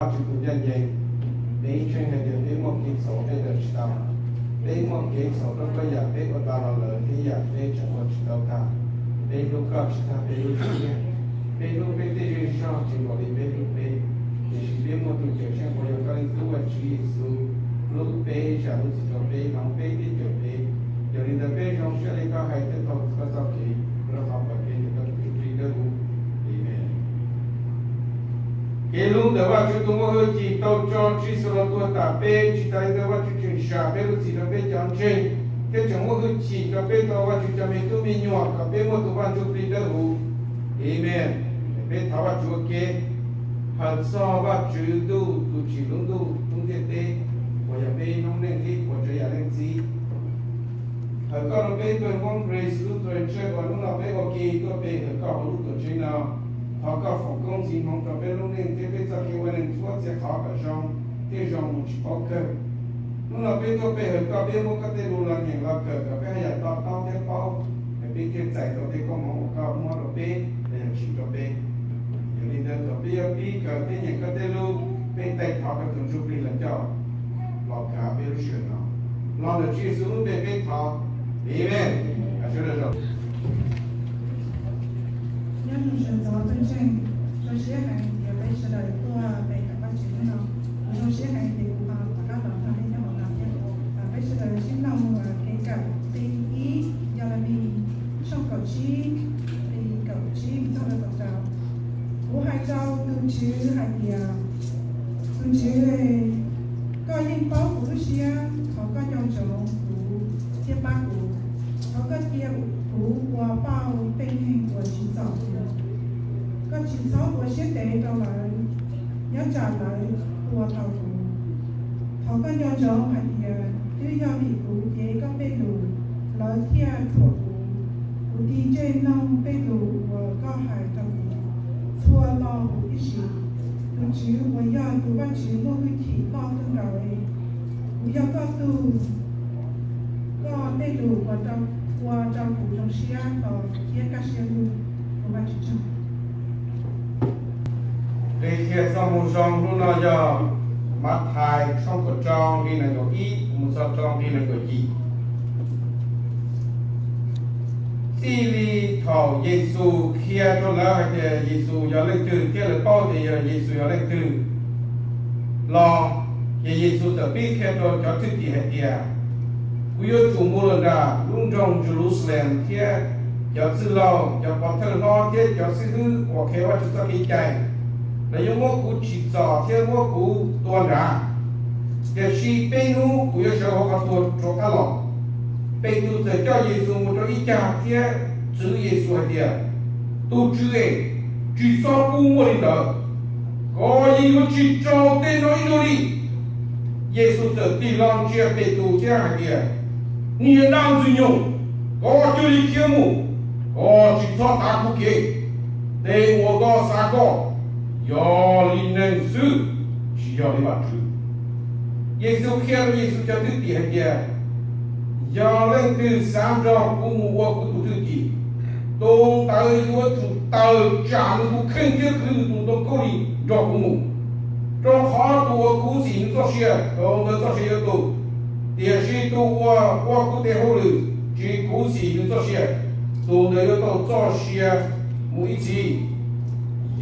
Vajtswv tus ncaj ncees, peb ntseeg hais tias peb muaj kev txhaum peb ua tsis tau, peb muaj kev txhaum rau koj yam peb ua tau los lawm thiab yam peb tseem ua tsis tau tag. Peb hlub koj tsis tag peb lub siab, peb hlub peb tej zej zog tsis npaum li peb hlub peb. Tiam sis peb muaj tus Cawm Seej uas yog koj Leej Tub Vajtswv Yexus hlub peb, zam lub txim rau peb, hloov peb thiab cawm peb. Yog li ntawd peb zoo siab li koj hais thiab taug koj txoj kev, rau qhov pom kev ntawm koj tus Ntsuj Plig Dawb Huv. Amees. Kev hlub ntawm Vajtswv tus muaj hwj chim tau tso Tswv Yexus los tuag tam peb, tsis tas li ntawd Vajtswv tseem zam peb lub txim rau peb cov ntseeg, thiab tseem muab hwj chim rau peb tau Vajtswv cov me tub me nyuam kom peb muaj tus Vaj Ntsuj Plig Dawb Huv. Amees. Peb thov Vajtswv ua ke. Hawm txog Vajtswv Ntuj tus tsim lub ntuj lub ntiaj teb, uas yog peb noob neej thiab puas tsav yam leej txiv. Hawm koj rau peb tuaj Hmoob Grace lub tuam tsev uas hnub no peb ua ke tuaj pe hawm koj hauv lub tuam tsev no. Thov koj foom koob txiv hmoov rau peb lub neej thiab peb txoj kev ua neej txhua txhia qhov kom zoo thiab zoo mus tsis paub kawg. Hnub no peb tuaj pe hawm koj, peb muab koj tej lus los nyeem los kawm kom peb haj yam to taub thiab paub, es peb thiaj txais tau tej koob hmoov uas koj muab rau peb los yog tsim rau peb. Yog li ntawd thaum peb yuav pib kawm thiab nyeem koj tej lus, peb taij thov koj tus Ntsuj Plig los coj los kav peb lub sij hawm no. Los ntawm Tswv Yexus lub npe peb thov. Amees. Nyob zoo sawv ntxov pawg ntseeg, zoo siab heev tias peb sawv daws tuaj pe hawm Vajtswv hnub no. Kuv zoo siab heev tias kuv ho rov qab los nrog nej nyob hauv no thiab. Peb sawv daws sib mloog kev kawm nqe ib, Yelemis tshooj kaum tsib, nqe kaum tsib mus txog rau kaum rau. Kuv hais rau tus Tswv hais tias, tus Tswv, koj yeej paub kuv lub siab, thov koj nco ntsoov kuv thiab pab kuv. Thov koj cia kuv ua pauj tej neeg uas tsim txom kuv. Koj tsis txhob ua siab ntev rau lawv, nyob tsam lawv tua tau kuv. Thov koj nco ntsoov hais tias twb yog vim kuv cev koj tej lus, lawv thiaj thuam kuv. Kuv tig ntsej mloog tej lus uas koj hais rau kuv txhua lo huv tib si. Tus Tswv uas yog tus Vajtswv muaj hwj chim loj kawg nkaus, kuv yog koj tug, koj tej lus ua rau kuv zoo siab to thiab kaj siab lug. Tus Vajtswv tsaug. Qhia txoj moo zoo hnub no yog Mathais tshooj kaum rau nqe nees nkaum ib mus txog rau nqe nees nkaum yim. Txij li thaum Yexus qhia rau lawv hais tias Yexus yog leej twg thiab lawv paub tias yog Yexus yog leej twg los, ces Yexus txawm pib qhia rau cov thwj tim hais tias, kuv yuav tsum mus lawm nram lub nroog Jerusalem thiab cov txwj laug, cov pov thawj hlob thiab cov xib hwb uas qhia Vajtswv txoj kev cai, lawv yuav muab kuv tsim txom thiab muab kuv tua nrad, tiam sis peb hnub kuv yuav sawv hauv qhov tuag rov qab los. Petus txawm coj Yexus mus rau ib cag thiab txwv Yexus hais tias, tus Tswv es, tsis txhob pub muaj li ntawd, koj yeej yuav tsis raug tej no ib zaug li. Yexus txawm tig hlo ntsia Petus thiab hais tias, niag dab ntxwg nyoog, koj cia li khiav mus, koj tsis txhob tav kuv kev. Tej uas koj xav koj yog li neeg xwb, tsis yog li Vajtswv. Yexus qhia rau Yexus cov thwj tim hais tias, yog leej twg xav nrog kuv mus ua kuv tus thwj tim, tus ntawd yuav tsum tawm tsam nws tus kheej thiab kwv nws tus ntoo khaub lig nrog kuv mus. Rau qhov tus uas khuv xim nws txoj sia, tus ntawd txoj sia yuav tu, tiam sis tus uas ua kuv tes hauj lwm tsis khuv xim nws txoj sia, tus ntawd yuav tau txoj sia mus ib txhis.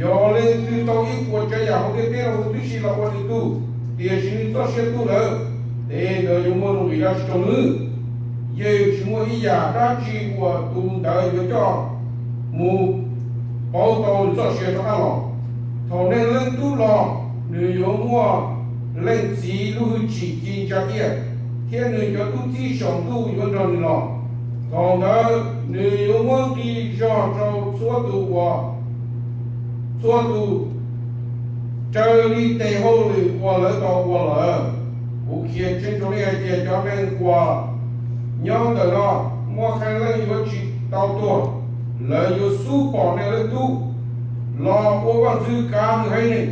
Yog leej twg tau ib puas tsav yam hauv ntiaj teb no huv tib si los ua nws tug, tiam sis nws txoj sia tu lawm, tej ntawd yuav muaj nuj nqis dab tsi rau nws? Yeej tsis muaj ib yam dab tsi uas tus ntawd yuav coj mus pauv tau nws txoj sia rov qab los. Thaum Neeg Leej Tub los, nws yuav muaj Leej Txiv lub hwj chim ci ntsa iaj, thiab nws cov tub txib saum ntuj yuav nrog nws los. Thaum ntawd nws yuav muab nqi zog rau txhua tus uas, txhua tus raws li tes hauj lwm uas lawv tau ua lawm. Kuv qhia tseeb rau nej hais tias cov neeg uas nyob ntawm no muaj qee leej yuav tsis tau tuag, lawv yuav xub pom Neeg Leej Tub los ua vaj ntxwv kav nws haiv neeg.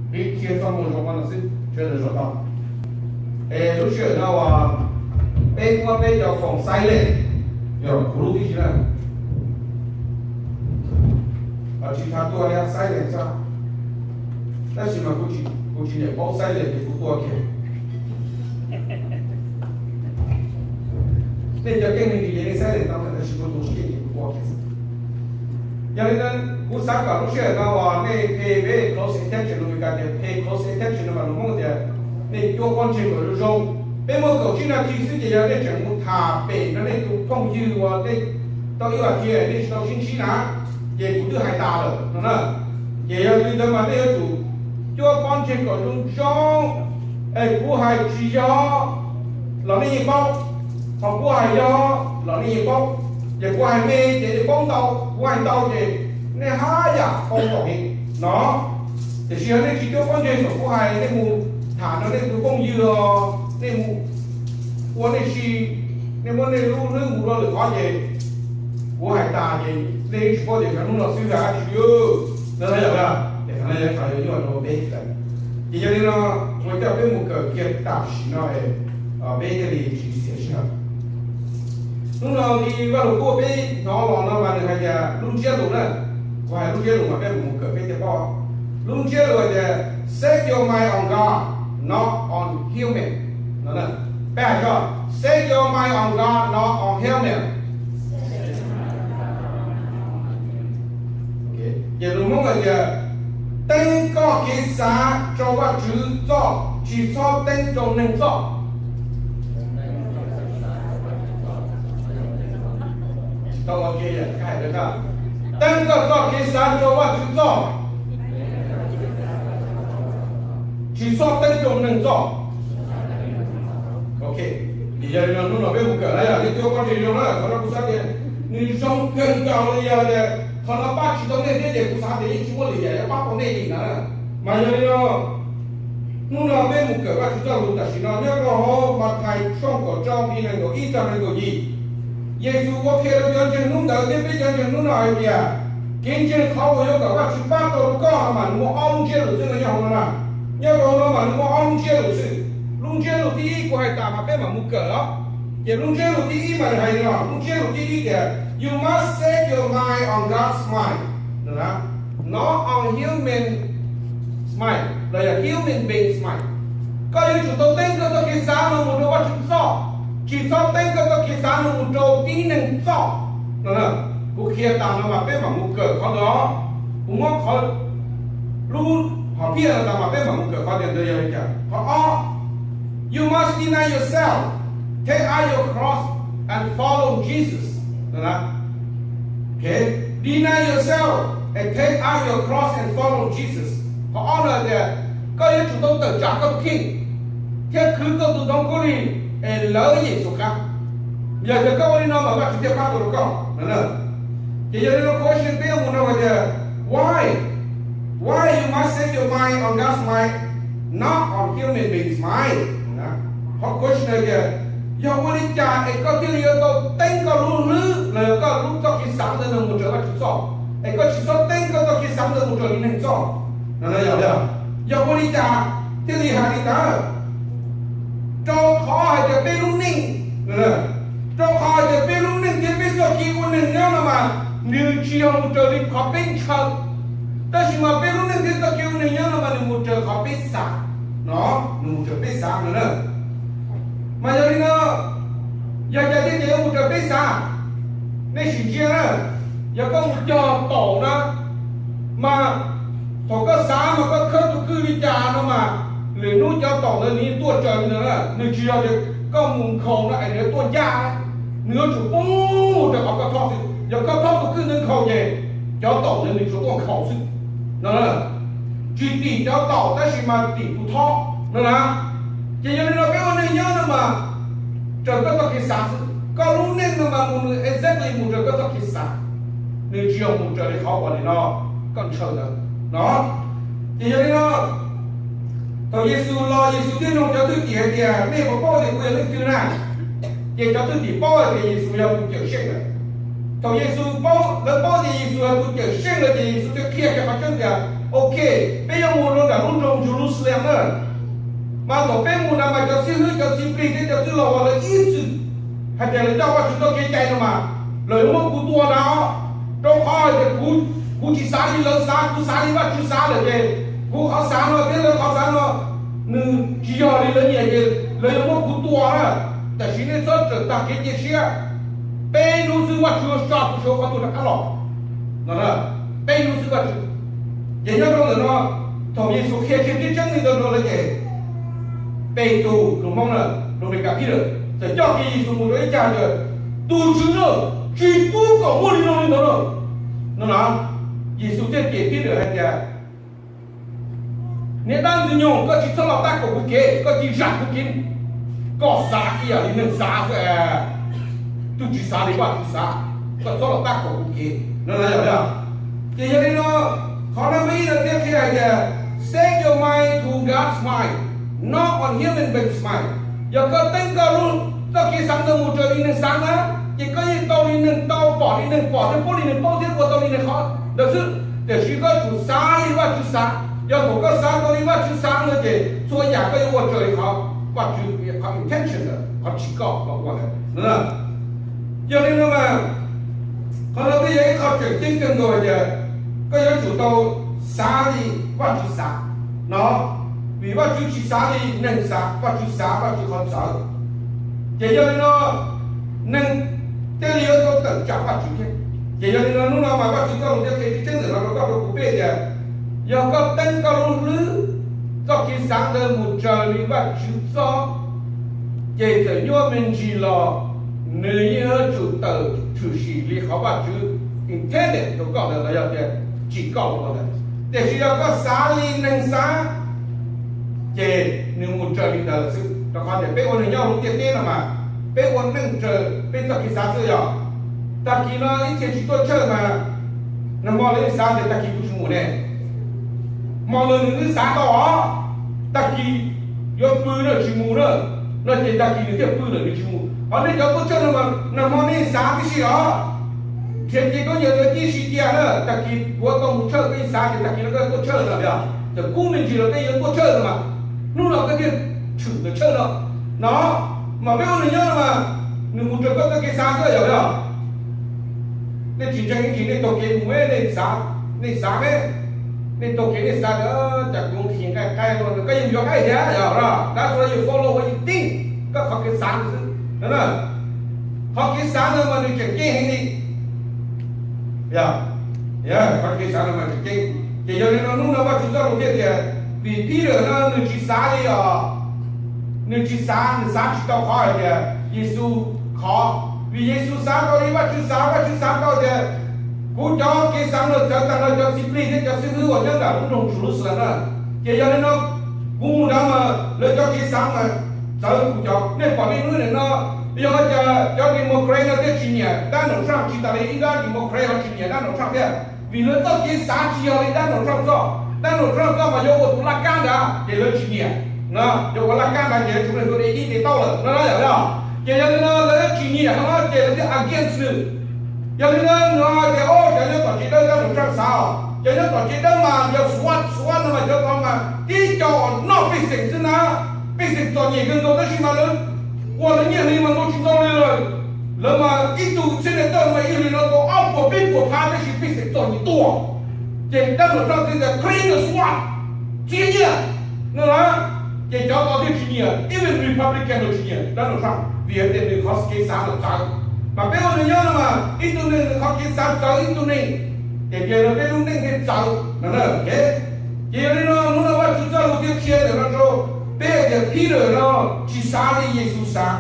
Qhia txoj moo zoo no xwb, sawv daws zov tau. Es lub sij hawm no uas peb muab peb cov foom xaiv lej, yog kuv lub tib si na, tsis tas tuaj li xaiv lej xwb, tab sis mas kuv tsis Kuv tsis nyiam paub xaib lees ces kuv tua kiag. Nej cov keej neeg ces nej xaib lees tau, tab sis kuv tus siab ces kuv tua kiag. Yog li ntawd kuv xav kom lub sij hawm no uas nej pay very close attention, Meskas tias pay close attention no mas lus Hmoob tias nej cuab pob ntseg kom zoo zoo. Peb muaj kaum tsib nas this xwb ces yog nej tseem mus tham pem rau nej tus phooj ywg uas nej tau ib vas thiv nej tsis tau sib ntsib na, ces kuv twb hais tas lawm no na. Ces yog li ntawd mas nej yuav tsum cuab pob ntseg kom zoo zoo. Es kuv hais tsis yog los nej yeej paub, ho kuv hais yog los nej yeej paub. Ces kuv hais me ces nej paub ntau, kuv hais ntau ces nej haj yam paub ntau heev no. Tiam sis yog nej tsis cuab pob ntseg thaum kuv hais, nej mus tham rau nej tus phooj ywg os, nej mus ua nej si, nej muab nej lub hlwb mus rau lwm qhov ces kuv hais tas ces nej tsis paub tias cov hnub no xwb yog dab tsi. No yog, ces qhov no yog qhov yuav nyuaj rau peb lawm. Ces yog li no, kuv coj peb mus kawm kiag tam sim no es peb thiaj li tsis xiam sij hawm. Hnub no li Vaj Lug Kub peb hnov los no mas nws hais tias lub ntsiab lus na, kuv hais lub ntsiab lus mas peb mus kawm peb thiaj paub. Lub ntsiab lus hais tias set your mind on God, not on human. No, peb hais tso, set your mind on God, not on human. Ces lus Hmoob hais tias teeb koj kev xav rau Vajtswv txoj, tsis txhob teeb rau neeg txoj. Tsis tau ua ke, teeb koj txoj kev xav rau Vajtswv txoj, tsis txhob teeb rau neeg txoj. Ok, ces yog li no hnub no peb mus kawm na, yog nej cuab pob ntseg zoo na, qhov no kuv xav tias nws zoo kawg nkaus li, yog tias qhov no pab tsis tau nej thiab ces kuv xav tias yeej tsis muaj lwm yam yuav pab tau nej li na. Mas yog li no, hnub no peb mus kawm Vajtswv txoj lus tam sim no nyob rau hauv Mathais tshooj kaum rau nqe nees nkaum ib txog nees nkaum yim. Yexus ua qhia rau cov ntseeg hnub ntawd thiab peb cov ntseeg hnub no hais tias kev ntseeg qhov uas yuav kom Vajtswv pab tau rau koj no mas nws muaj ob lub ntsiab lus xwb no nyob hauv no na. Nyob rau hauv no mas nws muaj ob lub ntsiab lus xwb. Lub ntsiab lus thib ib kuv hais tas mas peb mam mus kawm os. Ces lub ntsiab lus thib ib mas nws hais li no, lub ntsiab lus thib ib tias you must set your mind on God's mind, not on human mind los yog human beings mind. Koj yuav tsum tau teeb koj txoj kev xav no mus rau Vajtswv txoj, tsis txhob teeb koj txoj kev xav no mus rau tib neeg txoj. Kuv qhia tas no mas peb mam mus kawm qhov ntawd. Kuv muab qhov lub hom phiaj no tas mas peb mam mus kawm qhov tias ntawd yog li cas. Qhov ob, you must deny yourself, take up your cross and follow Jesus. Deny yourself and take up your cross and follow Jesus. Qhov ob no tias koj yuav tsum tau tawm tsam koj tus kheej thiab khwv koj tus ntoo khaub lig es lawv Yexus qab. Yog tias koj ua li no mas Vajtswv thiaj pab tau rau koj. Ces yog li no question peb yuav mus no hais tias why, why you must set your mind on God's mind, not on human beings mind? Qhov question no tias yog ua li cas es koj thiaj li yuav tau teeb koj lub hlwb los yog koj lub txoj kev xav ntawd mus raws Vajtswv txoj, es koj tsis txhob teeb koj txoj kev xav ntawd mus raws li neeg txoj? Yog, yog ua li cas thiaj li hais li ntawd? Rau qhov hais tias peb lub neej, rau qhov hais tias peb lub neej thiab peb txoj kev ua neeg nyob no mas nws tsis yog mus raws li qhov peb ntshaw, tab sis mas peb lub neej thiab txoj kev ua neeg nyob no mas nws mus raws qhov peb xav no, nws mus raws peb xav no na. Mas yog li no, yog cas thiaj tias yuav mus raws peb xav? Nej sim ntsia na, yog koj mus cog taum na, mas thaum koj xav mas koj khawb tus kwj li cas no mas lwm hnub cov taum ntawd nws yeej tuaj raws li ntawd na. Nws tsis yog tias koj mus nkhaus no es nws tuaj ncaj, nws yuav tsum poob mus raws qhov koj thob xwb. Yog koj thob tus kwj ntawd nkhaus ces cov taum ntawd nws tsuas tuaj nkhaus xwb no, tsis tim cov taum tab sis mas tim tus thob no na. Ces yog li no peb ua neeg nyob no mas raws koj txoj kev xav xwb, koj lub neej no mas mus nws exactly mus raws koj txoj kev xav, nws tsis yog mus raws li qhov uas nim no koj ntshaw ntawd no. Ces yog li no, thaum Yexus los Yexus thiaj nug cov thwj tim hais tias nej puas paub tias kuv yog leej twg na? Ces cov thwj tim paub hais tias Yexus yog tus cawm seej lawm. Thaum Yexus paub, lawv paub tias Yexus yog tus cawm seej lawm ces Yexus thiaj qhia kiag qhov tseeb tias ok, peb yuav mus rau nram lub nroog Jerusalem na. Mas thaum peb mus na mas cov xib hwb cov txiv plig thiab cov txwj laug uas lawv ib txwm hais tias lawv coj Vajtswv txoj kev cai no mas lawv yuav muab kuv tua na, rau qhov hais tias kuv, kuv tsis xav li lawv xav, kuv xav li Vajtswv xav lawm ces Kuv qhov xav no thiab lawv qhov xav no, nws tsis yog li lawv nyiam ces lawv yuav muab kuv tua na. Tiam sis nej txhob txawm tag kev cia siab. Peb hnub xwb Vajtswv yuav tso kuv saum qhov tuag rov qab los no. Peb hnub xwb Vajtswv. Ces nyob rau ntawm no, thaum Yexus qhia kiag tseeb tseeb li ntawd rau lawv ces Petus, tus Hmoob na, tus Meskas Peter, txawm coj kiag Yexus mus rau ib cag tias, Tus Tswv na, tsis pub kom muaj li no li ntawd na. No na, Yexus thiaj cem Peter hais tias, Niag dab ntxwg nyoog, koj tsis txhob los tab kaum kuv kev, koj cia li zam kuv kev. Koj xav ib yam li neeg xav xwb, twb tsis xav li Vajtswv xav, koj txhob los tab kaum kuv kev no na yom. Ces yog li no, qhov no muaj ib no thiab qhia hais tias, Set your mind to God's mind, not on human beings' mind. Yog koj teeb koj lub txoj kev xav ntawd mus raws li neeg xav na, ces koj yeej tau li neeg tau, pom li neeg pom thiab paub li neeg paub thiab ua tau li neeg qhov ntawd xwb. Tiam sis koj tsum xav li Vajtswv xav. Yog thaum koj xav tau li Vajtswv xav no ces txhua yam koj yuav ua raws li qhov Vajtswv, qhov intention, qhov tsim koj los ua ntawd. Yog li no mas, qhov no twb yog ib qho tseem ceeb kawg nkaus tias koj yuav tsum tau xav li Vajtswv xav no, vim Vajtswv tsis xav li neeg xav, Vajtswv xav Vajtswv qhov txawv. Ces yog li no, neeg thiaj li yuav tau tawm tsam Vajtswv thiab. Ces yog li no hnub no mas Vajtswv txoj lus thiaj qhia tseeb tseeb ntawm no rau koj rau kuv peb tias, yog koj teeb koj lub hlwb txoj kev xav ntawd mus raws li Vajtswv txoj, ces txawm nyuaj me ntsis los nws yeej yuav tsum tawm tshwm sim li qhov Vajtswv intended rau koj ntawd los yog tias tsim koj ua ntawd. Tiam sis yog koj xav li neeg xav, ces nws mus raws li ntawd lawm xwb. Rau qhov tias peb ua neeg nyob hauv lub ntiaj teb no mas, peb ua neej raws peb txoj kev xav xwb yog. Tag kis no ib txhia tsis tuaj church mas, nag hmo lawv yeej xav tias tag kis kuv tsis mus ne. Hmo no nws twb xav tau os, tag kis yuav pw na tsis mus na, no ces tag kis nws thiaj pw lawm nws tsis mus. Ho nej cov tuaj church no mas nag hmo nej xav tib si os, nrhiav kev khaub ncaws tib si cia na, tag kis kuv tau mus church, koj yeej xav tias tag kis no koj tuaj church no yog, txawm kub me ntsis los koj yuav tuaj church no mas, hnub no koj thiaj tshwm ntawm church no no. Mas peb ua neeg nyob no mas, nws mus raws koj txoj kev xav xwb yog. Nej tsis ntseeg ib ntsis nej taug kev mus, nej xav, nej xav me, nej taug kev nej xav tias cas kuv nqhis nqaij qaib no, koj yeej yuav qaib thiab yog, that's why you follow what you think, koj qhov kev xav xwb. Qhov kev xav ntawd mas nws tseem ceeb heev li. Qhov kev xav ntawd mas tseem ceeb. Ces yog li no hnub no Vajtswv txoj lus thiaj tias, vim Peter no nws tsis xav li os, nws tsis xav, nws xav tsis tau qhov hais tias Yexus qhov, vim Yexus xav tau li Vajtswv xav, Vajtswv xav tau tias kuv cov kev xav no txawv tag nrho cov txiv plig thiab cov xib hwb uas nyob nram lub nroog Jerusalem na. Ces yog li no, kuv mus nrad mas lawv cov kev xav mas txawv kuv cov. Nej pom niaj hnub nim no, yog cas cov Democrat no thiaj tsis nyiam Donald Trump tsis tas li ib nrab Democrat ho tsis nyiam Donald Trump thiab? Vim lawv txoj kev xav tsis yog li Donald Trump txoj. Donald Trump txoj mas yuav ua tus laj kab nrad ces lawv tsis nyiam, yuav ua laj kab nrad ces tsum tus de ib de tau lawm no na yom. Ces yog li no lawv tsis nyiam no ces lawv thiaj against nws. Yog li no nws hais tias, o, cov nyob tom tsev dawb Donald Trump xav os, cov nyob tom tsev dawb mas yog SWAT, SWAT no mas cov tod mas tib co uas noj pej xeem xwb na, pej xeem txom nyem kawg nkaus tab sis mas lawv ua lawv nyiaj hli mas ntau tsis ntau li lawm. Lawv mas ib tug senator mas ib hlis no tau ob puas peb puas phav tab sis pej xeem txom nyem tuaj. Ces Donald Trump thiaj tias clean the swamp, txiav nyiaj no na. Ces cov tod thiaj tsis nyiam, even Republican los tsis nyiam Donald Trump vim hais tias nws qhov kev xav los txawv. Mas peb ua neeg nyob no mas ib tug neeg nws qhov kev xav txawv ib tug neeg, ces cia li peb lub neej thiaj txawv no na. Ces yog li no hnub no Vajtswv txoj lus thiaj qhia ntawm no rau peb hais tias Peter no tsis xav li Yexus xav.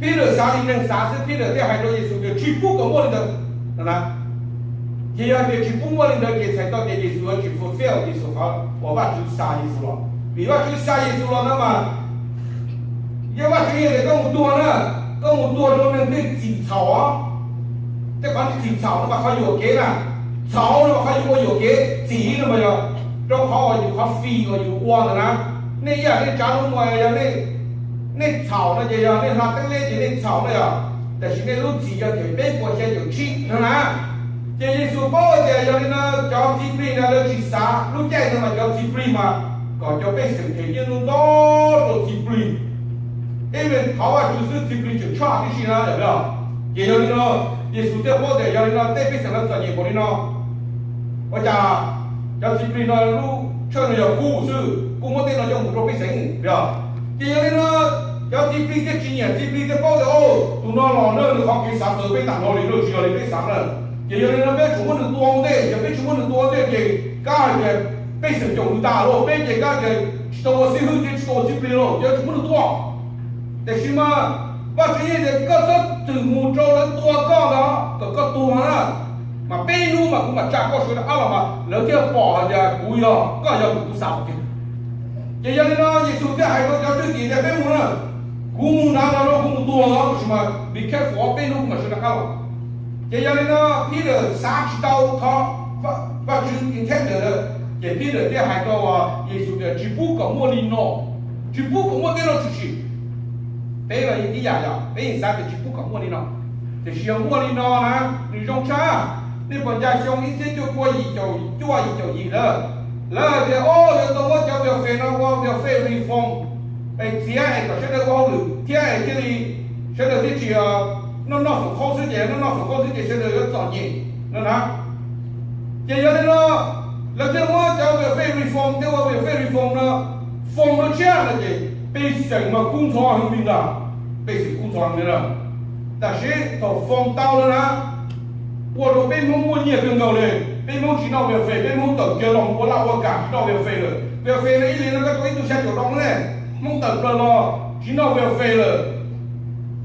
Peter xav li neeg xav xwb, Peter thiaj hais rau Yexus tias tsis pub kom muaj li ntawd no na. Ces yog tias tsis pub muaj li ntawd ces txhais tau tias Yexus yuav tsis fulfill Yexus qhov uas Vajtswv xa Yexus los. Vim Vajtswv xa Yexus los no mas, yog Vajtswv yeej tias koj mus tuag na, koj mus tuag rau neeg tej txim txhaum os. Tej qhov txim txhaum no mas qhov yuam kev na, txhaum no mas qhov yus ua yuam kev, txim no mas yog rau qhov uas yus qhov fis uas yus ua ntawd na. Nej ib yam nej tsav lub muag yog nej txhaum no ces yog nej hla teeb liab ces nej txhaum no yog, tab sis nej lub txim yog them peb puas xya caum tsib no na. Ces Yexus paub tias yog li no cov txiv plig ntawd lawv tsis xav, lub caij ntawd mas cov txiv plig mas kom cov pej xeem them nyiaj ntau ntau rau txiv plig, ib me thov Vajtswv xwb txiv plig tseem tshaj tib si na yom. Ces yog li no Yexus thiaj paub tias yog li no tej pej xeem no txom nyem npaum li no, ua cas cov txiv plig no lub Tshaj no yog kuv xwb, kuv muab tej no coj mus rau pej xeem. Yog, ces yog li no, cov txiv plig thiaj tsis nyiam, txiv plig thiaj paub tias, o, tus no los na nws qhov kev xav txawv peb tag nrho li, tsis yog li peb xav na. Ces yog li no peb tsum muab nws tua ua ntej, yog peb tsis muab nws tua ua ntej ces kav hais tias peb xeem caum nws tas lauj, peb ces kav hais tias tsis tau ua xib hwb thiab tsis tau ua txiv plig lauj, ces tsum muab nws tua. Tiam sis mas Vajtswv yeej tias koj txhob txwm mus rau lawv tua koj ntag, kom koj tuag na, mas peb hnub mas kuv mam tsa koj sawv rov qab los mas lawv thiaj pom hais tias kuv yog, koj yog tus kuv xav ua ke. Ces yog li no Yexus thiaj hais rau cov thwj tim tias peb mus na, kuv mus nrad no kuv mus tuag los tab sis mas be careful, peb hnub kuv mam sawv rov qab los. Ces yog li no Peter xav tsis tau qhov Vajtswv intended, ces Peter thiaj hais rau Yexus tias tsis pub kom muaj li no, tsis pub kom muaj tej no tshwm sim. Peb los yeej tib yam yom, peb yeej xav tias tsis pub kom muaj li no. Tiam sis yog muaj li no na, nws zoo tshaj. Nej puas nco xyoo ib txhiab cuaj pua yim caum cuaj yim caum yim lawm, lawv hais tias o yuav tau muab cov welfare no ua welfare reform es txiav es kom sawv daws ua hauj lwm thiab es thiaj li sawv daws thiaj tsis noj noj xoom qhaub xwb ces noj noj xoom qhaub xwb ces sawv daws yuav txom nyem no na. Ces yog li no lawv thiaj muab cov welfare reform thiab ua welfare reform no, foom no tshiab no ces pej xeem mas kub ntxhov heev li ntag, pej xeem kub ntxhov heev li ntag. Tab sis thaum foom tau lawm na, ua rau peb Hmoob muaj nyiaj kawg nkaus li. Peb Hmoob tsis noj welfare, peb Hmoob tawm kiag los ua laj ua kam tsis noj welfare lawm. Welfare no ib leeg no koj tuav ib tug xya caum rau ne, Hmoob tawm plaws los tsis noj welfare lawm.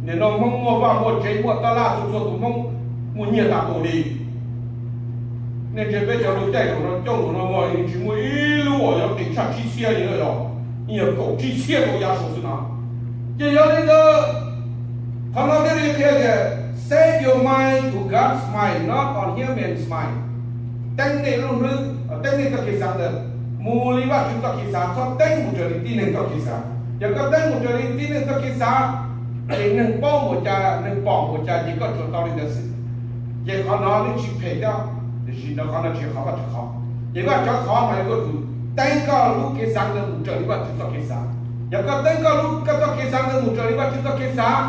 Nim no Hmoob muaj vaj muaj tsev muaj tab laj, txhua txhua tus Hmoob muaj nyiaj tas tus li. Nej ntsia peb cov lub caij no coj mus no mas tsis muaj ib lub uas yuav qis tshaj tsib txhiab li na, yog, yog kaum tsib txhiab rau yav saud xwb na. Ces yog li ntawd, qhov no thiaj li qhia tias set your mind to God's mind, not on human's mind. Teeb nej lub hlwb, teeb nej txoj kev xav ntawd mus li Vajtswv txoj kev xav, txhob teeb mus raws li tib neeg txoj kev xav. Yog koj teeb mus raws li tib neeg txoj kev xav, ces neeg paub mus cas, neeg pom mus cas ces koj tsuas tau li ntawd xwb. Ces qhov no nws tsis phem thiab, tiam sis qhov no tsis yog qhov Vajtswv qhov. Ces Vajtswv qhov mas yog koj tsum teeb koj lub kev xav ntawd mus raws li Vajtswv txoj kev xav. Yog koj teeb koj lub, koj txoj kev xav ntawd mus raws li Vajtswv txoj kev xav,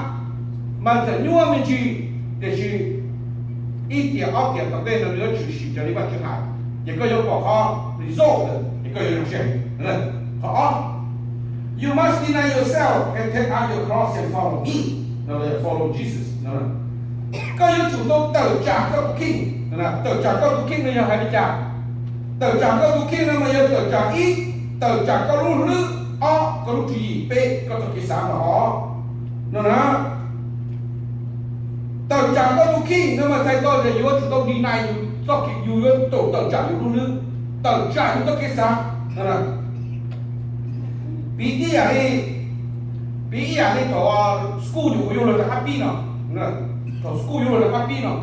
mas txawm nyuaj me ntsis, tiam sis ib tiam ob tiam tom ntej no nws yuav tshwm sim raws li Vajtswv hais, ces koj yuav pom qhov result, ces koj yuav zoo siab. Qhov ob, you must deny yourself and take up your cross and follow me. Follow Jesus. Koj yuav tsum tau tawm tsam koj tus kheej. Tawm tsam koj tus kheej no yog hais li cas? Tawm tsam koj tus kheej no mas yog tawm tsam ib, tawm tsam koj lub hlwb, ob, koj lub tswv yim, peb, koj txoj kev xav no os. No na, tawm tsam koj tus kheej no mas txhais tau tias yuav tsum tau deny yus txoj kev, yus yuav tsum tawm tsam yus lub hlwb, tawm tsam yus txoj kev xav. Piv tib yam li, piv ib yam li thaum school nyuam qhuav yuav luag rov qab pib no, thaum school yuav luag rov qab pib no,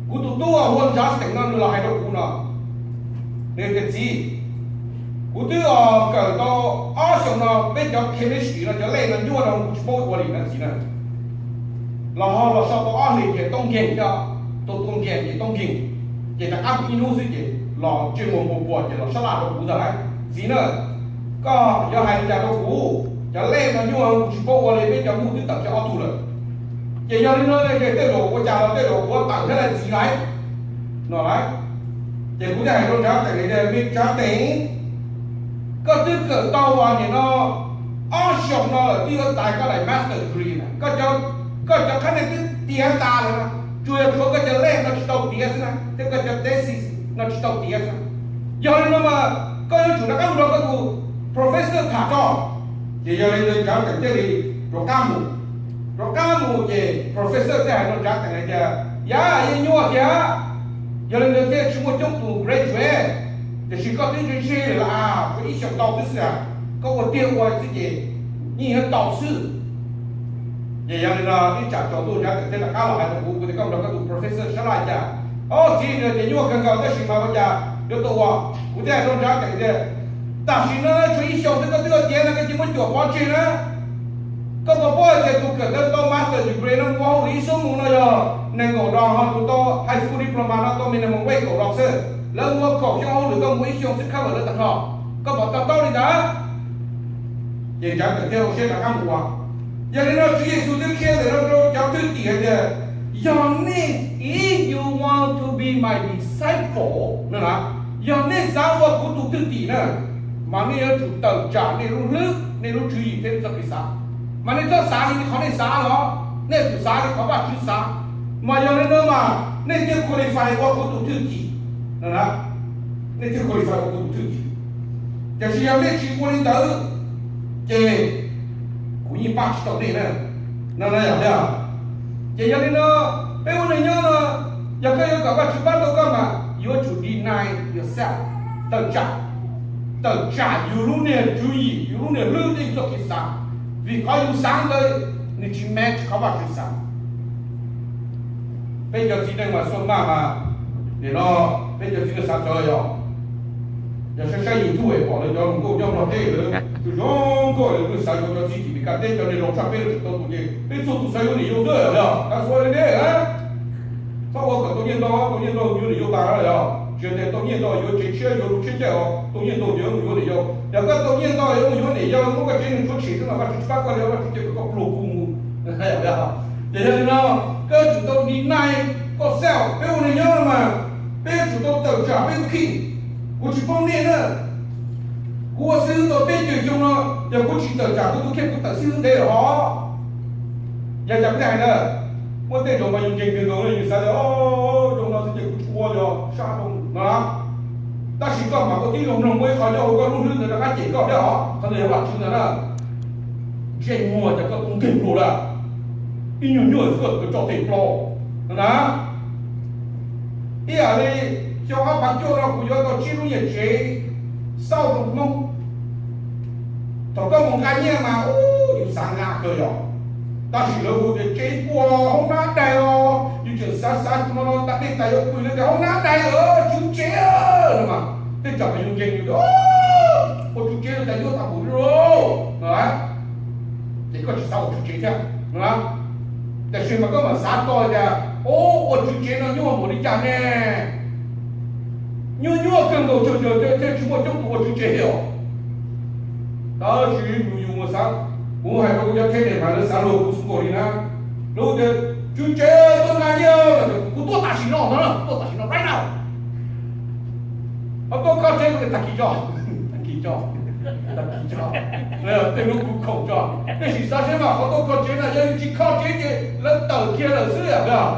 kuv tus tub hu ua Justin no nws los hais rau kuv no, nws tias txiv, kuv twb kawm tau ob xyoos no peb cov chemistry no cov lej no nyuaj no kuv tsis paub ua li na txiv na. Los ho los so tau ob hlis ces toob nkeeg thiab, tau toob nkeeg ces toob nkeeg, ces rov qab mus ib hnub xwb ces los ntsej muag npua npua ces los sab laj rau kuv ntag lauj. Txiv na, koj yuav hais li cas rau kuv? Cov lej no nyuaj kuv tsis paub ua li, peb cov muj twb tawm kiag ob tug lawm. Ces yog li no ces tej zaum ua cas los tej zaum kuv tawm thiab lauj txiv lauj, no lauj. Ces kuv thiaj hais rau Justin tias, me Justin, koj twb kawm tau ua nim no ob xyoos no lawm twb yuav txais koj daim master degree na, koj cov qhab ntawd twb tiav tas lawm na, tsuas yog tshuav koj cov lej no tsis tau tiav xwb na, thiab koj cov thesis no tsis tau tiav xwb. Yog li no mas koj yuav tsum rov qab mus nrog koj tus professor tham tso. Ces yog li ntawd Justin thiaj li rov qab mus. Rov qab mus ces professor thiaj hais rau Justin hais tias, yam yeej nyuaj thiab, yog li ntawd thiaj tsis muaj coob tus graduate, tiam sis koj twb ntshe ntshe lawm as, tshuav ib xyoos tau xwb xwb as, koj ua tiag ua xwb ces yeej yuav tau xwb. Ces yog li no ib tsam tsaus ntuj Justin thiaj rov qab los hais rau kuv, kuv tias koj mus nrog koj tus professor sab laj cas? Au txiv, nws tias nyuaj kawg nkaus tab sis mas ua cas yuav tau ua. Kuv thiaj hais rau Justin tias, tam sim no tshuav ib xyoos xwb koj twb ua tiav no koj cia muab cuam pov tseg na. Koj puas paub hais tias tus kawm ntawv tau master degree no mus ua hauj lwm ib xub mus no yog nees nkaum dos, ho tus tau high school diploma no tau minimum wage kaum dos xwb. Lawv mus ua kaum xyoo hauj lwm koj mus ib xyoos xwb cover lawv tag nrho. Koj puas to taub li ntawd? Ces Justin thiaj ua siab rov qab mus ua. Yog li no Tswv Yexus twb qhia ntawm no rau cov thwj tim hais tias, yog nej, if you want to be my disciple no na, Yog nej xav ua kuv tus thwj tim na, mas nej yuav tsum tawm tsam nej lub hlwb, nej lub tswv yim thiab nej txoj kev xav. Mas nej txhob xav li qhov nej xav los, nej yuav tsum xav li qhov Vajtswv xav. Mas yog li no mas nej thiaj qualify ua kuv tus thwj tim. Nej thiaj qualify ua kuv tus thwj tim. Tiam sis yog nej tsis ua li ntawd, ces kuv yeej pab tsis tau nej na. No yog li, ces yog li no, peb ua neej nyob no, yog koj yuav kom Vajtswv pab tau koj mas yuav tsum deny yourself, tawm tsam, tawm tsam yus lub niag tswv yim, yus lub niag hlwb thiab yus txoj kev xav, vim qhov yus xav ntawd nws tsis match qhov Vajtswv xav. Peb cov txiv neej mas xuaj maj mas, nim no peb cov txiv neej xav txawv yog, yog saib saib YouTube es pom lawv cov hluas nkauj nyob Nplog teb lawv zoo nkauj, lawv xav yuav cov txiv tim Meskas teb, cov niag laus tshaj peb lawv tseem tau tus ces peb txhua tus xav yuav niam yau xwb yog, kav xua li ne. Txhob ua kom tau nyiaj ntau, tau nyiaj ntau yuav niam yau tas yog, tsis hais tias tau nyiaj ntau yuav tsev tshiab yuav lub tsheb caij os, tau nyiaj ntau yuav mus yuav niam yau. Yog koj tau nyiaj ntau yuav mus yuav niam yau muab koj tsev neeg tshuav tshem xwb mas Vajtswv tsis pab koj li, Vajtswv cia kom koj pluag kuv mus. Ces yog li no, koj yuav tsum tau deny koj self. Peb ua neej nyob no mas peb yuav tsum tau tawm tsam peb tus kheej. Kuv tsis paub nej na, kuv ua xib hwb tau peb caug xyoo no, yog kuv tsis tawm tsam kuv tus kheej kuv tawm xib hwb ntev lawm hos. Yog cas kuv thiaj hais ntawd? Muaj tej zaum mas yus nkeeg kawg nkaus no yus xav tias zoo no xwb ces kuv tsis ua li sab zoo no. Tab sis koj mam ua tib zoo mloog muaj ib qho nyob hauv koj lub hlwb ntawd rov qab cem koj thiab hos, qhov ntawd yog Vajtswv ntawd na. Ntsej muag cas koj tau nkeeg pluag lawm, ib nyuag nyuaj xwb koj tseem tso tes plaub no na. Ib yam li xyoo ob phav cuaj no kuv yuav tau tsib lub nyuag tsev xauj rau Hmoob. Thaum koj mus nqa nyiaj mas yus xav nqa kawg yog, tab sis lawv hu tias tsev puag hauv hnab daig os, yus tseem xav xav tus no no tas dej tas yuav pw lawv tias hauv hnab daig lawm tswv tsev no mas, tej tsam mas yus nkeeg yus tias ua tswv tsev no cas nyuaj tas npaum li lauj no. Ces koj tsis xav ua tswv tsev thiab no. Tiam sis mas koj mam xav txog tias ua tswv tsev no nyuaj npaum li cas ne. Nyuaj nyuaj kawg nkaus tsuag tsuag thiaj tsis muaj coob tus ua tswv tsev os. Tab sis yus yus mus xav, kuv hais rau kuv cov thaib nem mas lawv xav luag kuv xwb nkaus li na. Lawv tias tswv tsev tuaj nqa nyiaj, kuv tuaj tam sim no no, tuaj tam sim no right now. Ho tuaj kho tsev kuv tias tag kis tso, tag kis tso, tag kis tso, tej lub kuv khoom tso. Tej sim xav seb mas qhov tuaj kho tsev na yog yus tsis kho tsev ces lawv tawm kiag lawm xwb yom.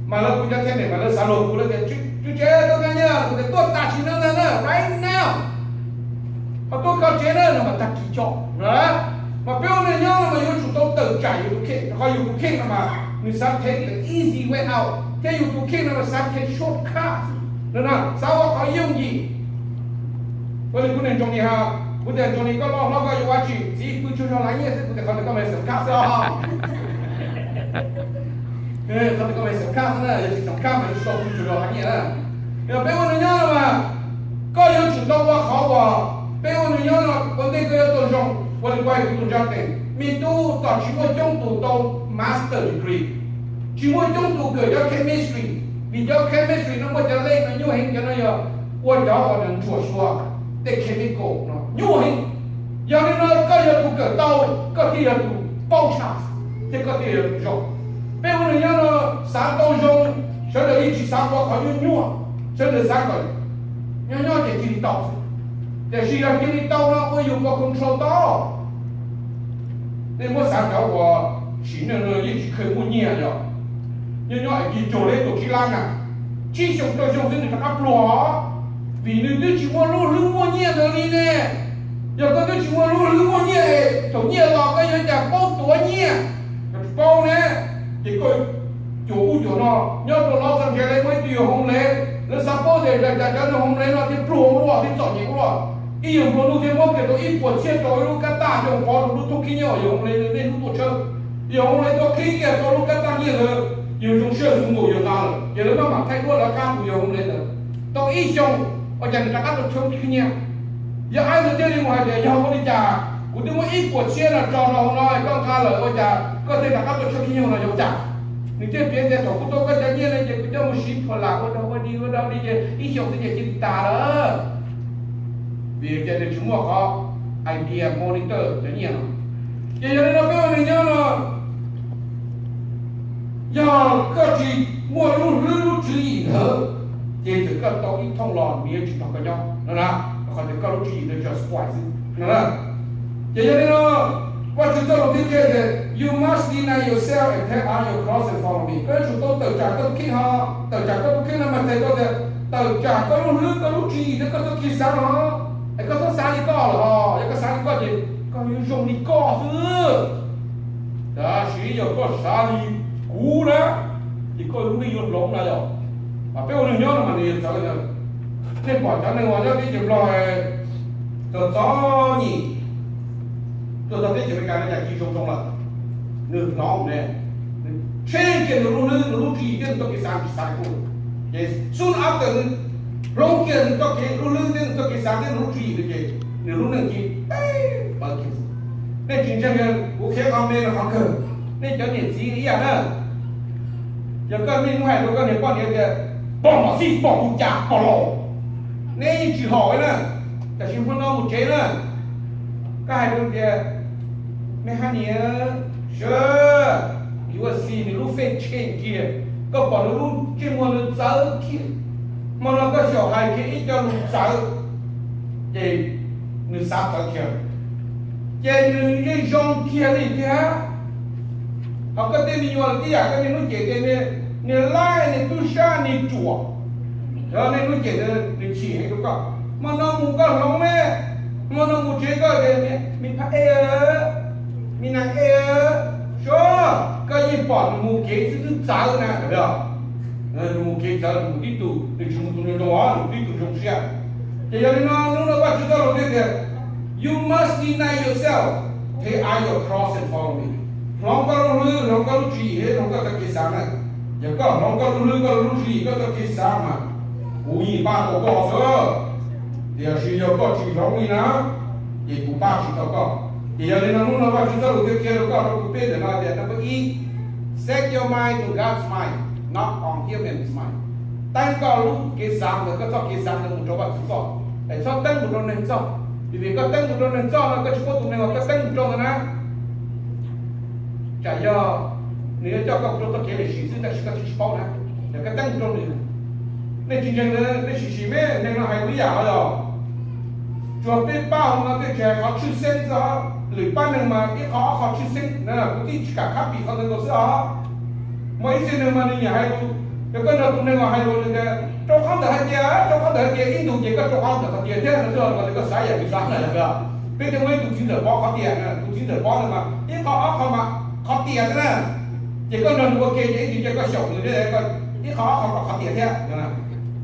Mas lawv kuv cov thaib nem mas lawv xav luag kuv, lawv tias tswv tsev tuaj nqa nyiaj, kuv tias tuaj tam sim no na, right now. Ho tuaj kho tsev na no mas tag kis tso. Mas peb ua neej nyob no mas yuav tsum tau tawm tsam yus tus kheej, rau qhov yus tus kheej no mas nws xav thev the easy way out, thiab yus tus kheej no mas xav thev shortcut. Xav ua qhov yooj yim. Ua li kuv niag Ntsoov Lis ha, kuv tias Ntsoov Lis koj loj hlob koj yuav ua tsi? Txiv, pw tsaug zog lav nyiaj xwb. Kuv tias qhov ntawd koj mas xeem khab xwb os. Qhov ntawd koj mas xeem khab xwb na, yog tsis xeem khab mas yuav tsis tau pw tsaug zog lav nyiaj na. Yog peb ua neej nyob no mas koj yuav tsum tau ua qhov uas peb ua neej nyob no ua ntej koj yuav tau zoo. Ua li kuv hais kuv tus ntsa tes, me tub, txawm tsis muaj coob tus tau master degree, tsis muaj coob tus kawm cov chemistry, vim cov chemistry no muaj cov lej no nyuaj heev, cov no yog ua cov uas nws ntsuam xyuas tej chemical no nyuaj heev. Yog li no koj yog tus kawm tau, koj thiaj yog tus paub tshaj, thiab koj thiaj yog tus zoo. Peb ua neej nyob no xav tau zoo, sawv daws yeej tsis xav ua qhov nyuaj nyuaj, sawv daws xav kom nyob nyob ces cia li tau xwb. Tiam sis yog cia li tau no ua yus pov control tau. Nej muab xav cov uas sim neej no yeej tsis kheev muaj nyiaj yog, nyob nyob es cia cuag li tus tsib lab na, tsib xyoo rau xyoo xwb nws rov qab pluag, vim nws twb tsis muaj lub hlwb muaj nyiaj ntawd li ne. Yog koj twb tsis muaj lub hlwb muaj nyiaj, thaum nyiaj los koj yuav cas paub tuav nyiaj? Koj tsis paub ne. Ces koj cuam ub cuam no, nyob rau Los Angeles muaj ib tug yawg hoo lev, lawv xav paub tias cas cas cov neeg hoo lev no thiaj pluag ua luaj thiab txom nyem ua luaj. Ib yawg nplua nuj thiaj muab kiag tau ib puas txhiab rau ib lub kab taj coj pov rau lub thoob khib nyiab uas yawg hoo lev nej hnub tuaj tshawb. Yawg hoo lev tuaj qhib kiag tau lub kab taj nyiaj ntawd, yawg zoo siab xwb nkaus yawg tas lawm. Ces lawv maj mam thaij duab lawv qab tus yawg hoo lev ntawd. Tau ib xyoos, ua cas nws rov qab tuaj tshawb khib nyiab? Yawg aib ntawd thiaj li mus hais tias yog ua li cas kuv twb muab ib puas txhiab no tso rau hauv no koj nqa lawm ua cas koj thiaj rov qab tuaj tshawb khib nyiab no yog ua cas? Nws thiaj piav tias thaum kuv tau koj cov nyiaj no ces kuv coj mus siv phuam lam ua dog ua dig ua dog dig ces ib xyoos xwb ces cia li tas lawm. Vim tias nws tsis muaj qhov idea monitor cov nyiaj no. Ces yog li no peb ua neeg nyob no, yog koj tsis muaj lub hlwb lub tswv yim ntawd, Ces txawm koj tau ib thooj los nws yuav tsis nrog koj nyob no na, qhov tias koj lub tswv yim ntawd tsuas spoil xwb no na. Ces yog li no, Vajtswv txoj lus thiab qhia tias you must deny yourself and take up your cross and follow me. Koj yuav tsum tau tawm tsam koj tus kheej ho, tawm tsam koj tus kheej no mas txhais tau tias tawm tsam koj lub hlwb, koj lub tswv yim thiab koj txoj kev xav no, es koj txhob xav li koj lawm os. Yog koj xav li koj ces koj yuav zoo li koj xwb. Tab sis yog koj xav li kuv na, ces koj lub neej yuav hloov na yom. Peb ua neeg nyob no mas nws yog txawv ntawd. Nej pom cov neeg uas nyob teb chaws Nplog txom txom nyem tuaj txog teb chaws Amelikas no cas ci zoo zoo lawm. Nws hnov ne, nws tsheej kiag nws lub hlwb, nws lub tswv yim thiab nws txoj kev xav, nws tsis xav li kuv. Ces soon after nws hloov kiag nws txoj kev lub hlwb thiab nws txoj kev xav thiab nws lub tswv yim no ces nws lub neej ci teb pawv kiag. Nej tsis ntseeg, kuv qhia qhov me los qhov kawg. Nej cov niam txiv ib yam na, yog koj niaj hnub hais rau koj niag poj niam tias pom mom xij pom tus cas pom laus, neb yeej tsis haum na. Tam sim hmo no mus tsev na, koj hais rau tias, me hab niam, sawv, yuav xis nws lub fej tsheej kiag, koj pom nws lub ntsej muag nws txawv kiag. Hmo no koj xyaum hais kiag ib co lus txawv, ces nws xav txawv kiag, ces nws yeej zoo kiag li thiab. Ho koj tej me nyuam tib yam, koj niaj hnub cem tias niag laib, niag tub sab, niag ruam, niaj hnub cem nws chim heev rau koj. Hmo no mus koj hloov me, hmo no mus tsev koj tias me phab ej, me nas ej, sawv, koj yeej pom nws mus kev xwb twb txawv na. Nws mus kev txawv, nws mus tib tug, nws tsis mus tus zoo zoo os, nws mus tib tug zoo siab. Ces yog li no hnub no Vajtswv txoj lus thiaj tias, you must deny yourself, take up your cross and follow me. Hloov koj lub hlwb, hloov koj lub tswv yim, hloov koj txoj kev xav na. Yog koj hloov koj lub hlwb, koj lub tswv yim, koj txoj kev xav mas kuv yeej pab tau koj xwb. Tiam sis yog koj tsis hloov li na, ces kuv pab tsis tau koj. Ces yog li no hnub no Vajtswv txoj lus thiaj qhia rau koj rau kuv peb ntawm no tias number ib, set your mind to God's mind, not on human's mind. Teeb koj lub kev xav ntawd, koj txoj kev xav ntawd mus rau Vajtswv txoj, es txhob teeb mus rau neeg txoj. Vim tias koj teeb mus rau neeg txoj no koj tsis paub tus neeg uas koj teeb mus rau ntawd na, tsam yog nws yuav coj koj mus rau txoj kev lwm sim xwb tab sis koj tsis paub na, yog koj teeb mus rau nws. Nej tsis ntseeg, nej sim sim me neeg no hais ua ib yam os. Tsuas peb pab hauv no tej tsis hais qhov tshwj xeeb xwb, lwm pab neeg mas ib qho ob qho tshwj xeeb na, kuv thiaj tsis kam khab pim qhov ntawd nkaus xwb os. Muaj ib txhia neeg mas nws nyiam hais lus, yog koj nrog tus neeg uas hais lus nws tias rau qhov ntawd hais tias, rau qhov ntawd hais tias ib ntus ces koj rau qhov ntawd qhov tias thiab no xwb, koj xav yam nws xav na yom. Peb thiaj muaj ib tug txiv ntxawm Pov qhov tias, tus txiv ntxawm Pov ntawd mas ib qho ob qho mas qhov tias xwb na. Ces koj nrog nws ua ke ces ib ntsis ces koj xyaum nws thiab, ib qho ob qho kom qhov tias thiab.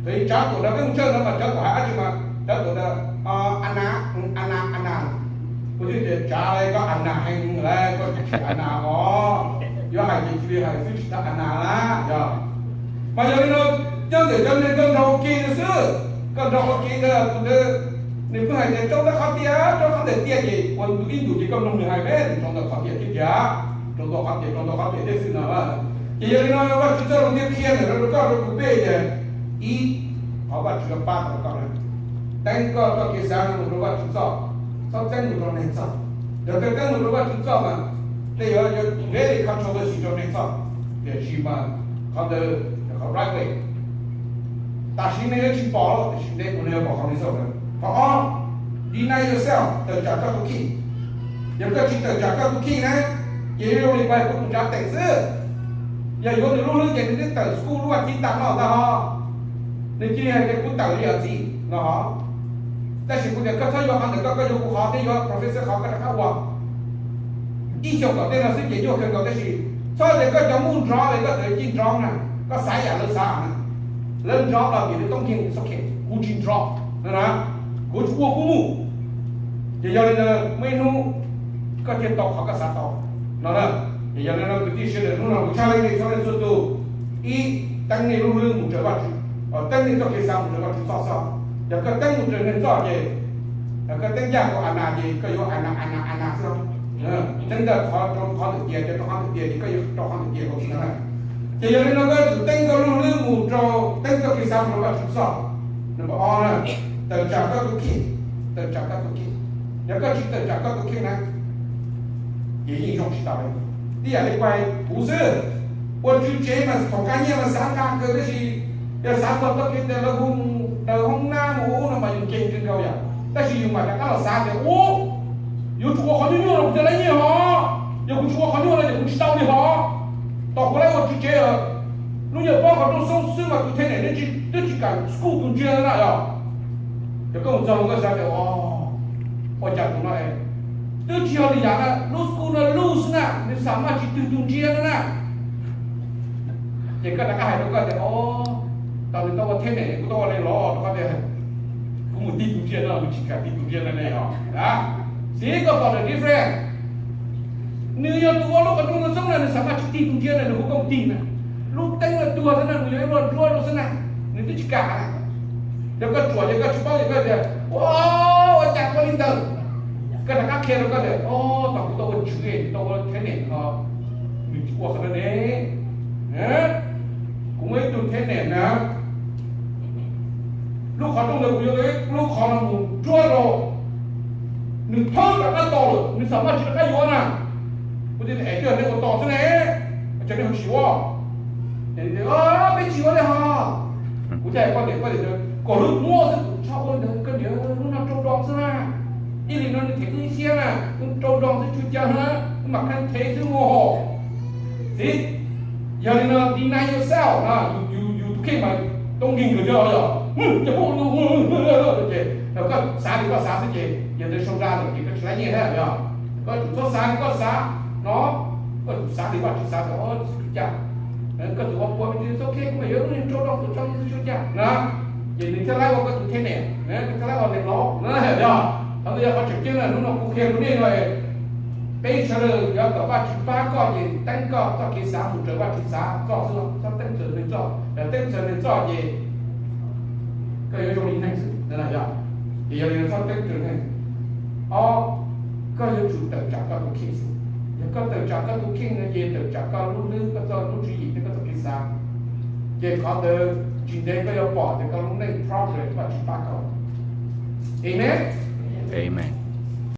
Thaum Tsav Tuam ntawd peb mus tshawj no mas Tsav Tuam hais dab tsi mas Tsav Tuam tias, a nas, a nas, a nas. Kuv thiaj tias Tsav, koj a nas heev lawm, koj tsis a nas os, yuav hais ces cia li hais xwb tsis txhob a nas lawm yog. Mas yog li no, nyob ntawm cov neeg koj nrog ua ke no xwb, koj nrog ua ke ntawd tus ntawd nws pheej hais tias rau ntawm qhov tias, rau qhov ntawm tias ces ua ib ntus ces koj mloog nws hais me rau ntawm qhov tias thiab tias, rau ntawm qhov tias, rau ntawm qhov tias thiab xwb no. Ces yog li no Vajtswv txoj lus thiaj qhia ntawm rau koj rau kuv peb tias, ib, qhov Vajtswv yuav pab tau koj na, teeb koj txoj kev xav no mus rau Vajtswv txoj, txhob teeb mus rau neeg txoj. Yog koj teeb mus rau Vajtswv txoj mas tej yuav very controversy rau neeg txoj, tiam sis mas qhov ntawd yog qhov right way. Tam sim neeg yuav tsis pom, tiam sis ntev mus neeg yuav pom qhov result ntawd. Qhov ob, deny yourself, tawm tsam koj tus kheej. Yog koj tsis tawm tsam koj tus kheej na, ces yuav zoo li kuv hais kuv tus Tsav Teem xwb. Yog yuav nws lub hlwb ces nws twb tawm school lub vas thiv tas no ntag ho. Nws cia li hais tias kuv tawm li os txiv no ho. Tab sis kuv tias koj txhob yuav qhov ntawm koj, koj yuav kuv qhov thiab yuav professor qhov koj rov qab ua. Ib xyoos tom ntej no xwb ces nyuaj kawg nkaus tab sis txhob tias koj cov mus nrov li koj txawm ci nrov na, koj xav yam lawv xav na. Lawv nrov los vim lawv toob nkeeg, it's okay, kuv tsis nrov na, kuv tsis ua kuv mus. Ces yog li ntawd muaj ib hnub koj thiaj tau qhov koj xav tau no na. Ces yog li no kwv tij sawv daws, hnub no kuv tshaj leej nej txhua leej txhua tus, ib, teeb nej lub hlwb mus raws Vajtswv, teeb nej txoj kev xav mus raws Vajtswv txoj xwb. Yog koj teeb mus raws neeg txoj ces, yog koj teeb ncaj rau a nas ces koj yuav a nas a nas a nas xwb. Teeb ncaj qhov rau qhov ntawm tias, rau qhov ntawm tias ces koj yuav rau qhov ntawm tias nkaus xwb na. Ces yog li no koj yuav tsum teeb koj lub hlwb mus rau, teeb koj kev xav mus rau Vajtswv txoj. Number ob na, tawm tsam koj tus kheej, tawm tsam koj tus kheej. Yog koj tsis tawm tsam koj tus kheej na, ces yeej zoo tsis tau li. Ib yam li kuv hais kuv xwb, ua tswv tsev mas thaum qab nyiaj mas xav nqa kawg tab sis Yog xav txog txoj kev tias lawv hu daws hoob nab mus ub no mas yus nkeeg kawg nkaus yom, tab sis yus mam rov qab los xav tias ub, yuav tsum ua qhov nyuaj nyuaj los kuv thiaj laib nyiaj hos, yog kuv tsis ua qhov nyuaj no ces kuv tsis tau li hos. Tos kuv laib ua tswv tsev lub nyuag pob qhov rooj xoob xwb mas tus thej nem twb tsis kam skuj tus ntsia na yom. Ces koj mus txog koj xav tias ua cas tus no twb tsis yog li yam na, lub skuj no luj xwb na, nws xam maj tsis twg tus ntsia na na. Ces koj rov qab hais rau koj tias o, tau nws tau ua thej nem kuv tau ua li los rau qhov tias kuv mus tig tus ntsia no, kuv tsis kam tig tus ntsia no ne os. Xij koj pom the difference. Nws yog tus ua lub qhov rooj no xwb na, nws xam maj tsis tig tus ntsia na, nws hu koj mus tig na. Lub teeb no tuag xwb na, nws yog ib lub duab rau xwb na, nws twb tsis kam na. Yog koj ruam ces koj tsis paub ces koj tias ua, ua cas ua li ntawd. Koj rov qab qhia rau koj tias o, tau kuv tau ua tswv, tau ua thej nem no, nws tsis ua qhov no ne. Kuv muaj ib tug thej nem na, lub qhov rooj ntawd kuv yuav lub qhov no mus ruab rau, nws thawb rov qab tos lawm, nws xam maj tsis rov qab yuav na. Kuv tias es twb yog nej ua tos xwb ne, ua cas nej ho tsis ua? Peb tsis ua li hos. Kuv thiaj hais koj tias, koj tias kom lub muab xwb, kuv tsis ua ntawd, koj niam, lub no rau do xwb na. Ib li no nws them wb ib txhiab na, wb rau do xwb tsis ua cas na, wb mam khav thev xwb mus. Xij, yog li no deny yourself na, yus, yus tus kheej mas tau nkeeg kawg thiab yog. Ces koj xav li koj xav xwb ces yog ntawd sau nra lawm ces koj tsis laib nyiaj thiab yog. Koj tsum txhob xav li koj xav no, koj tsum xav li Vajtswv xav tias o, tsis ua cas, koj tus ua pua tsis txhob kheej, kuv mam yuav lub niag rau do tus tso tsis ua cas na. Ces nws thiaj laib ua koj tus thej nem, nws thiaj laib ua li los na yog. Qhov ntawd yog qhov tseem ceeb na, hnub no kuv qhia rau nej no, peb sawv daws yuav kom Vajtswv pab koj ces teeb koj txoj kev xav mus raws Vajtswv xav txoj xwb, txhob teeb txawv neeg txoj. Yog teeb txawv neeg txoj ces koj yuav zoo li neeg xwb na yog. Ces yog li no txhob teeb txawv neeg. Ob, koj yuav tsum tawm tsam koj tus kheej xwb. Yog koj tawm tsam koj tus kheej no ces tawm tsam koj lub hlwb, koj txoj lub tswv yim thiab koj txoj kev xav. Ces qhov ntawd tsis ntev koj yuav pom tias koj lub neej progress, Vajtswv pab koj. Amen. Amen.